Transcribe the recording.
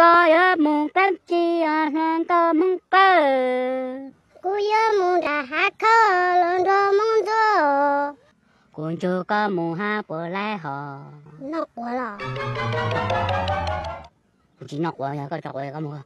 Koj yuav mus pab tsi hluas nraug Hmoob Kawg? Kuv yuav mus nram hav khoob hluas nraug Hmoob Ntsuab. Kuv nrog koj mus hab puas laib hos? Noj quav los? Kuv tsis noj quav, yog koj tso quav koj mus.